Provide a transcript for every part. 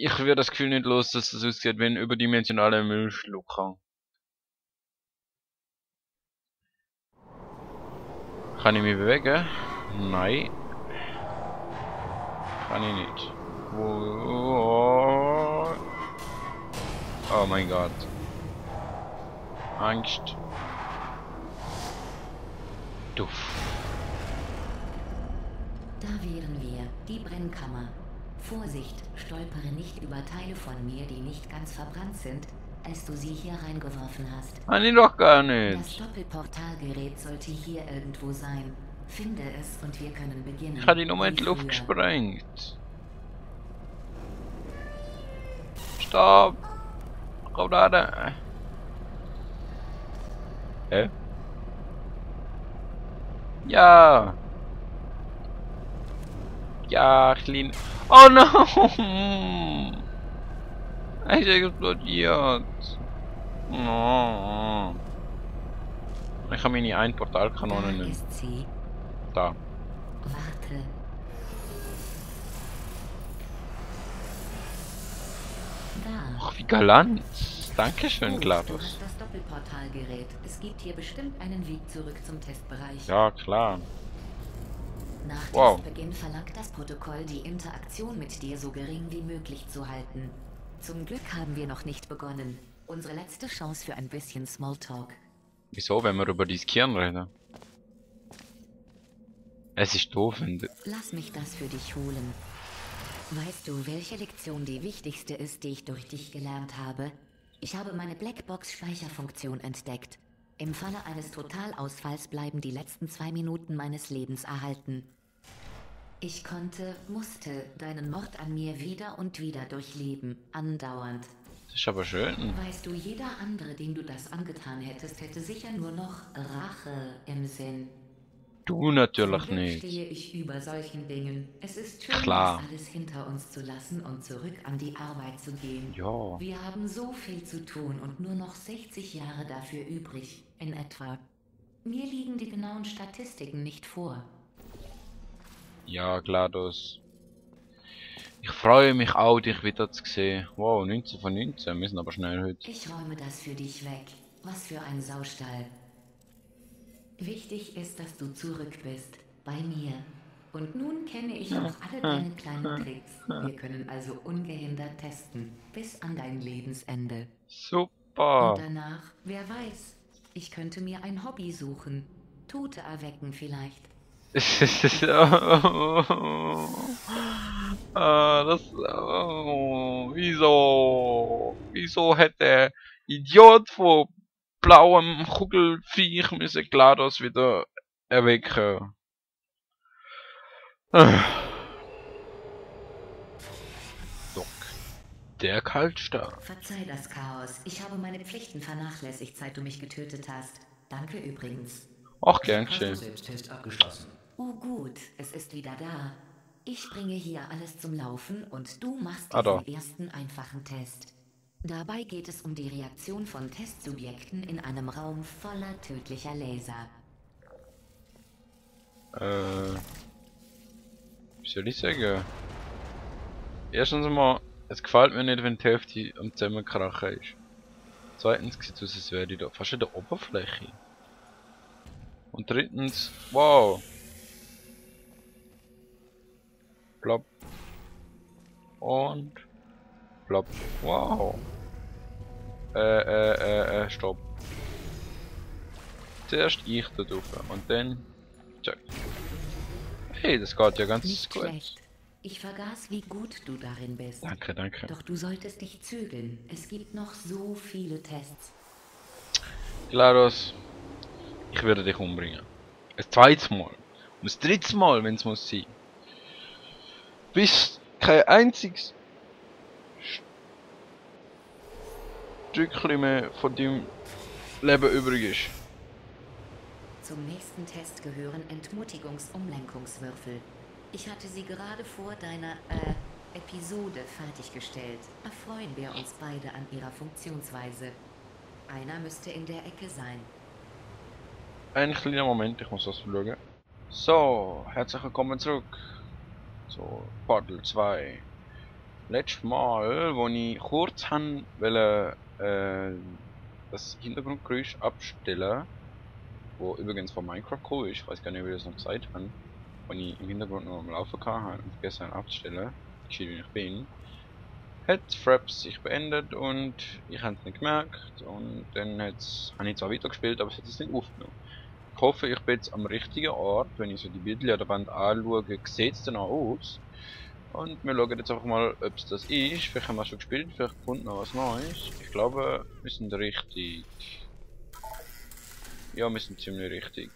Ich würde das Gefühl nicht los, dass das aussieht wie ein überdimensionaler Müllschlucker. Kann ich mich bewegen? Nein. Kann ich nicht. Oh mein Gott. Angst. Duff. Da wären wir, die Brennkammer. Vorsicht, stolpere nicht über Teile von mir, die nicht ganz verbrannt sind, als du sie hier reingeworfen hast. Kann ich doch gar Das nicht. Doppelportalgerät sollte hier irgendwo sein. Finde es und wir können beginnen. Ich habe die Nummer in die Wie Luft früher. gesprengt. Stopp! Komm da. Hä? Ja! Ja, klein. Oh no! Er ist explodiert. Oh. Ich habe meine ein Portalkanone Da nicht. ist sie. Da. Warte. Da. Ach, wie galant. Dankeschön, Gut, du GLaDOS. hast das Doppelportalgerät. Es gibt hier bestimmt einen Weg zurück zum Testbereich. Ja, klar. Nach Wow. Testbeginn verlangt das Protokoll, die Interaktion mit dir so gering wie möglich zu halten. Zum Glück haben wir noch nicht begonnen. Unsere letzte Chance für ein bisschen Smalltalk. Wieso, wenn wir über dein Gehirn reden? Es ist doof, wenn du... Lass mich das für dich holen. Weißt du, welche Lektion die wichtigste ist, die ich durch dich gelernt habe? Ich habe meine Blackbox-Speicherfunktion entdeckt. Im Falle eines Totalausfalls bleiben die letzten 2 Minuten meines Lebens erhalten. Ich musste deinen Mord an mir wieder und wieder durchleben, andauernd. Das ist aber schön. Weißt du, jeder andere, dem du das angetan hättest, hätte sicher nur noch Rache im Sinn. Du natürlich Zum Glück nicht. stehe ich über solchen Dingen. Es ist schön, Klar. das alles hinter uns zu lassen und zurück an die Arbeit zu gehen. Ja. Wir haben so viel zu tun und nur noch 60 Jahre dafür übrig, in etwa. Mir liegen die genauen Statistiken nicht vor. Ja, GLaDOS. Ich freue mich auch, dich wieder zu sehen. Wow, 19 von 19. Wir sind aber schnell heute. Ich räume das für dich weg. Was für ein Saustall. Wichtig ist, dass du zurück bist. Bei mir. Und nun kenne ich auch alle deine kleinen Tricks. Wir können also ungehindert testen. Bis an dein Lebensende. Super. Und danach, wer weiß, ich könnte mir ein Hobby suchen. Tote erwecken vielleicht. Wieso hätte der Idiot von blauem Kugelviech müssen GLaDOS wieder erwecken? Doc, der Kaltstar. Verzeih das Chaos. Ich habe meine Pflichten vernachlässigt, seit du mich getötet hast. Danke übrigens. Ach, gern geschehen. Selbsttest abgeschlossen. Oh gut, es ist wieder da. Ich bringe hier alles zum Laufen und du machst Ah, da. diesen ersten einfachen Test. Dabei geht es um die Reaktion von Testsubjekten in einem Raum voller tödlicher Laser. Wie soll ich sagen? Erstens mal, es gefällt mir nicht, wenn die Hälfte am Zusammenkrachen ist. Zweitens sieht es aus, als wäre ich da fast in der Oberfläche. Und drittens, wow. Plopp. Und plopp. Wow. Stopp. Zuerst ich da drauf und dann. Check. Hey, das geht ja ganz Nicht gut. schlecht. Ich vergaß, wie gut du darin bist. Danke, danke. Doch du solltest dich zügeln. Es gibt noch so viele Tests. GLaDOS, ich werde dich umbringen. Ein zweites Mal. Und das dritte Mal, wenn es muss sein. Bis kein einziges Stückchen mehr von deinem Leben übrig ist. Zum nächsten Test gehören Entmutigungs-Umlenkungswürfel. Ich hatte sie gerade vor deiner, Episode fertiggestellt. Erfreuen wir uns beide an ihrer Funktionsweise. Einer müsste in der Ecke sein. Ein kleiner Moment, ich muss das schauen. So, herzlich willkommen zurück. So, Portal 2. letztes Mal, wo ich kurz wollte, das Hintergrundgeräusch abstellen, wo übrigens von Minecraft gekommen ist, ich weiß gar nicht, wie ich das noch gesagt habe, wo ich im Hintergrund noch am Laufen hatte und vergessen habe abzustellen, gescheit wie ich bin, hat Fraps sich beendet und ich habe es nicht gemerkt und dann habe ich zwar weitergespielt, aber es hat es nicht aufgenommen. Ich hoffe, ich bin jetzt am richtigen Ort, wenn ich so die Bilder an der Wand anschaue, sieht es dann auch aus. Und wir schauen jetzt einfach mal, ob es das ist. Vielleicht haben wir schon gespielt, vielleicht gefunden noch was Neues. Ich glaube, wir sind richtig. Ja, wir sind ziemlich richtig.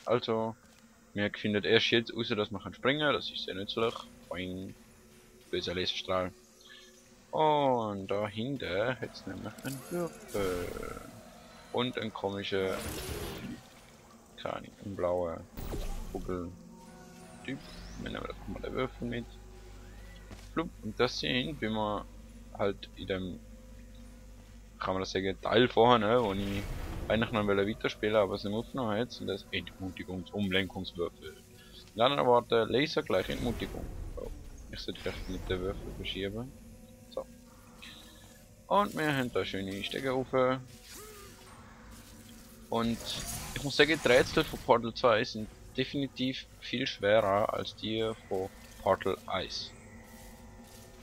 Also, wir finden erst jetzt raus, dass man springen kann. Das ist sehr nützlich. Boing. Böser Laserstrahl. Und da hinten hat es nämlich einen Würfel. Und einen komischen, keine Ahnung, einen blauen Vogeltyp. Wir nehmen einfach mal den Würfel mit. Und das sind, wie man halt in dem, kann man das sagen, Teil vorher, ne, wo ich eigentlich noch weiterspielen, aber es nicht aufgenommen hat, sind das Entmutigungs-Umlenkungswürfel. In anderen Worten, Laser gleich Entmutigung. So. Ich sollte vielleicht mit den Würfel verschieben. So. Und wir haben da schöne Stegerrufe. Und ich muss sagen, die Rätsel von Portal 2 sind definitiv viel schwerer als die von Portal 1.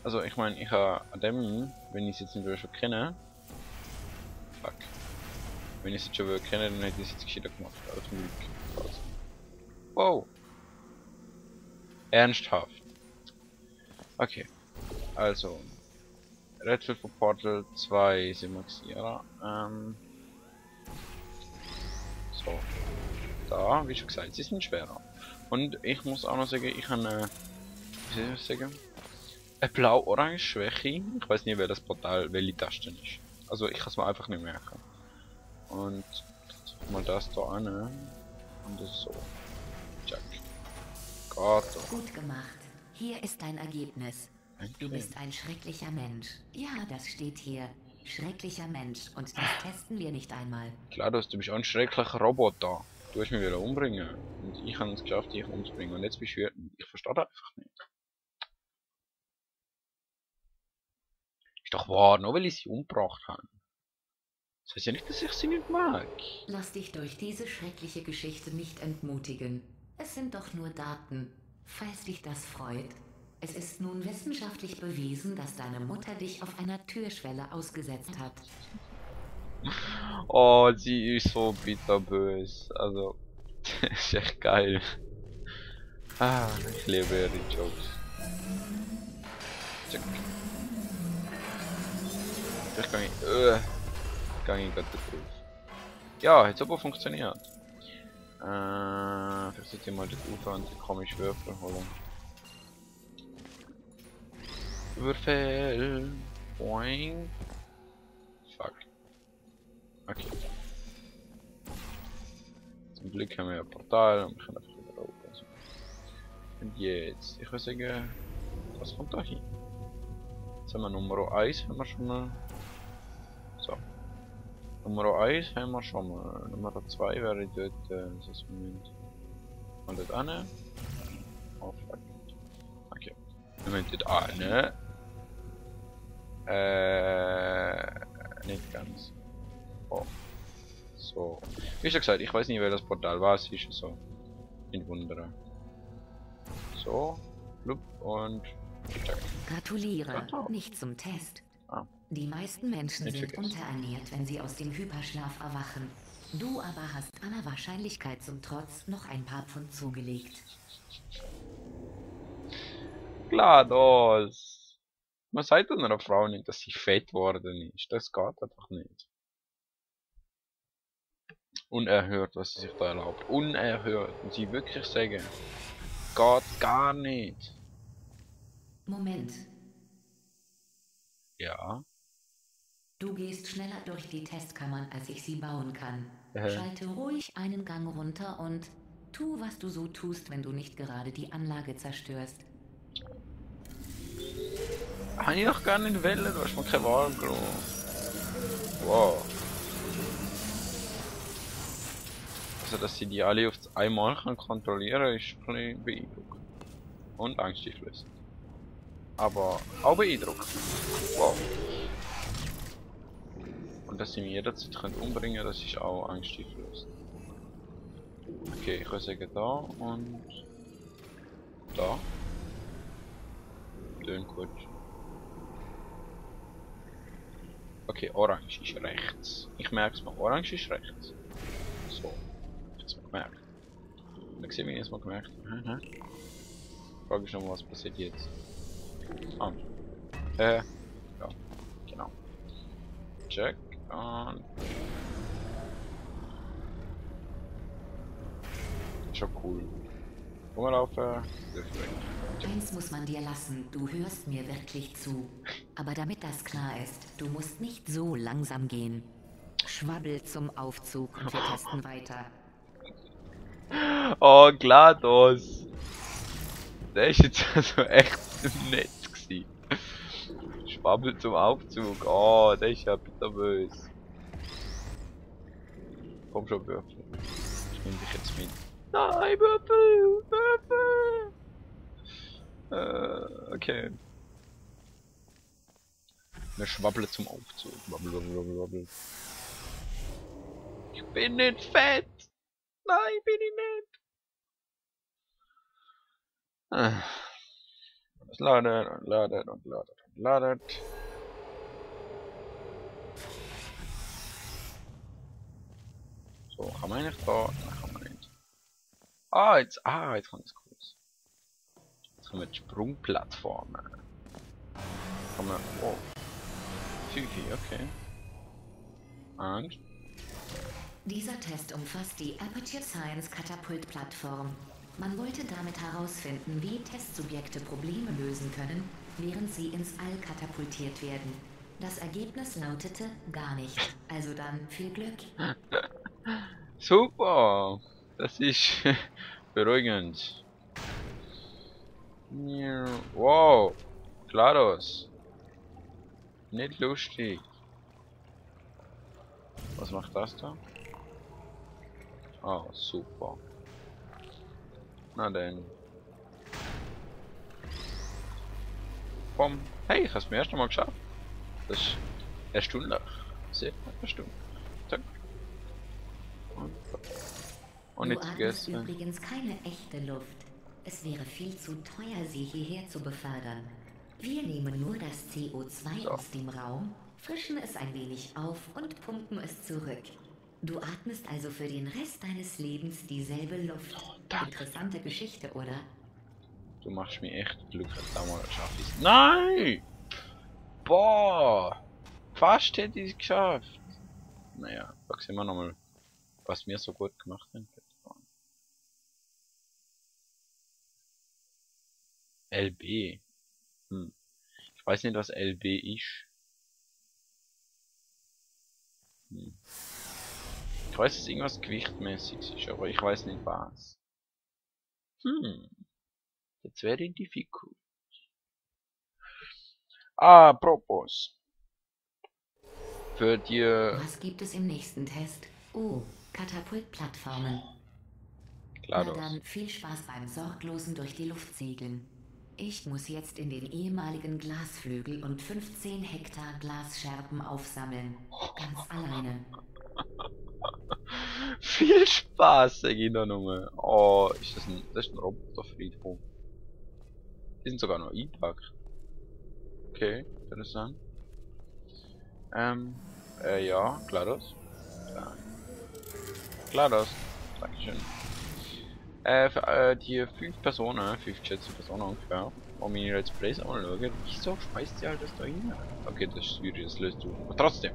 Also ich meine, ich habe an dem, wenn ich es jetzt nicht schon kenne, fuck, wenn ich es jetzt schon kenne, dann hätte ich es jetzt gescheiter gemacht, als Glück. Wow! Ernsthaft. Okay, also, Rätsel von Portal 2 sind wir gewesen, oder? So, da, wie schon gesagt, sie sind schwerer. Und ich muss auch noch sagen, ich habe wie soll ich sagen? Eine blau-orange Schwäche. Ich weiß nicht, wer das Portal, welche Taste ist. Also ich kann es mir einfach nicht merken. Und jetzt mal das da an und das so. Check. Gott. Gut gemacht. Hier ist dein Ergebnis. Du bist ein schrecklicher Mensch. Ja, das steht hier. Schrecklicher Mensch. Und das testen wir nicht einmal. Klar, du bist ein schrecklicher Roboter. Du hast mich wieder umbringen. Und ich habe es geschafft, dich umzubringen. Und jetzt bist du wütend. Ich verstehe das einfach nicht. Ist doch wahr, nur weil ich sie umgebracht habe. Das heißt ja nicht, dass ich sie nicht mag. Lass dich durch diese schreckliche Geschichte nicht entmutigen. Es sind doch nur Daten. Falls dich das freut. Es ist nun wissenschaftlich bewiesen, dass deine Mutter dich auf einer Türschwelle ausgesetzt hat. Oh, sie ist so bitterbös. Also, ist echt geil. Ah, ich liebe ihre Jokes. Check. Vielleicht kann ich gerade drauf. Ja, hat aber funktioniert. Vielleicht sollte ich mal das Ufer und die komischen Würfel holen. Würfel. Boing. Fuck. Okay. Zum Glück haben wir ein Portal und wir können einfach wieder raus. Und jetzt, ich würde sagen, was kommt da hin? Jetzt haben wir Nummer 1, haben wir schon mal. So. Nummer 1 haben wir schon mal. Nummer 2 wäre dort, das Moment. Und dort an. Oh fuck. Okay. Wir müssen dort an. Nicht ganz. Oh. So. Wie schon gesagt, ich weiß nicht, wer das Portal war, es ist so. Nicht wundern. So. Blub und. Gratuliere. Nicht zum Test. Ah. Die meisten Menschen Nicht sind vergessen. unterernährt, wenn sie aus dem Hyperschlaf erwachen. Du aber hast aller Wahrscheinlichkeit zum Trotz noch ein paar Pfund zugelegt. Klar, das. Man sagt einer Frau nicht, dass sie fett worden ist. Das geht einfach nicht. Unerhört, was sie sich da erlaubt. Unerhört. Und sie wirklich sagen, geht gar nicht. Moment. Ja. Du gehst schneller durch die Testkammern, als ich sie bauen kann. Schalte ruhig einen Gang runter und tu, was du so tust, wenn du nicht gerade die Anlage zerstörst. Habe ich doch gar nicht wollen, du hast mir keine Wahl gelassen. Wow. Also, dass sie die alle auf einmal kontrollieren kann, ist ein bisschen beeindruckend. Und angsteinflößend. Aber auch beeindruckend. Wow. Und dass sie mich jederzeit umbringen können, das ist auch angsteinflößend. Okay, ich würde sagen da und da. Tönt gut. Okay, orange ist rechts. Ich merke es mal, orange ist rechts. So, ich habe es mal gemerkt. Dann sehen wir es mal gemerkt. Frage ist noch, was passiert jetzt? Ah. Ja, genau. Check und schon cool. Rumlaufen, Eins muss man dir lassen, du hörst mir wirklich zu. Aber damit das klar ist, du musst nicht so langsam gehen. Schwabbel zum Aufzug und wir testen weiter. Oh, GLaDOS! Der ist jetzt also echt nett gewesen. Schwabbel zum Aufzug. Oh, der ist ja bitterbös. Komm schon, Würfel. Ich nehme dich jetzt mit. Nein, Würfel! Würfel! Okay. Wir schwabbeln zum Aufzug. Wabbel, wabbel, wabbel, wabbel. Ich bin nicht fett! Nein, bin ich nicht! Es ladet und ladet und ladet und ladet. So, kann man nicht da? Nein, kann man nicht. Jetzt kommt es kurz. Jetzt kommen die Sprungplattformen. Kann man. Oh. Fifi, okay. Angst. Dieser Test umfasst die Aperture Science Katapult-Plattform. Man wollte damit herausfinden, wie Testsubjekte Probleme lösen können, während sie ins All katapultiert werden. Das Ergebnis lautete gar nicht. Also dann viel Glück. Super! Das ist beruhigend. Wow! GLaDOS! Nicht lustig. Was macht das da? Oh, super. Na denn. Komm. Hey, ich hab's mir erst einmal geschafft. Das ist erstaunlich. Sehr erstaunlich. Zack. Und Du nicht atmest vergessen. übrigens keine echte Luft. Es wäre viel zu teuer, sie hierher zu befördern. Wir nehmen nur das CO2 aus dem Raum, frischen es ein wenig auf und pumpen es zurück. Du atmest also für den Rest deines Lebens dieselbe Luft. Interessante Geschichte, oder? Du machst mich echt glücklich, damals schaffe ich's. Nein! Boah! Fast hätte ich es geschafft. Naja, da sehen wir nochmal, was wir so gut gemacht haben. LB. Ich weiß nicht, was LB ist. Ich weiß, dass irgendwas gewichtmäßig ist, aber ich weiß nicht was. Jetzt wäre difficult. Apropos. Für die. Was gibt es im nächsten Test? Oh, Katapultplattformen. Na dann viel Spaß beim sorglosen durch die Luft segeln. Ich muss jetzt in den ehemaligen Glasflügel und 15 Hektar Glasscherben aufsammeln. Ganz alleine. Viel Spaß, sag ich da nur. Oh, das ist ein Roboterfriedhof. Die sind sogar noch eingepackt. Okay, interessant. Ja, GLaDOS. Ja. GLaDOS. Dankeschön. Für die 5 Personen, 5 geschätzte Personen ungefähr, die meine Let's Plays anschauen, wieso schmeißt ihr all das da rein? Okay, das ist schwierig, das löst du. Aber trotzdem.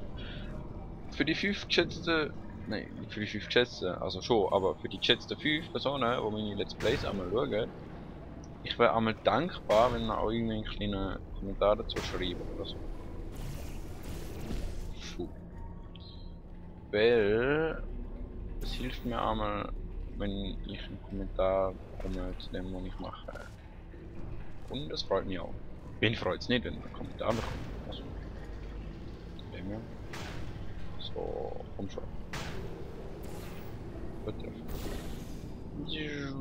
Für die 5 geschätzten, nein, nicht für die 5 geschätzten, also schon, aber für die geschätzten 5 Personen, die meine Let's Plays einmal schauen, ich wäre einmal dankbar, wenn ihr auch irgendwie einen kleinen Kommentar dazu schreibt oder so. Puh. Weil es hilft mir einmal, wenn ich einen Kommentar bekomme zu dem, was ich mache. Und es freut mich auch. Wen freut es nicht, wenn man einen Kommentar bekommt? Also, von dem her. So, komm schon. Bitte. Ja.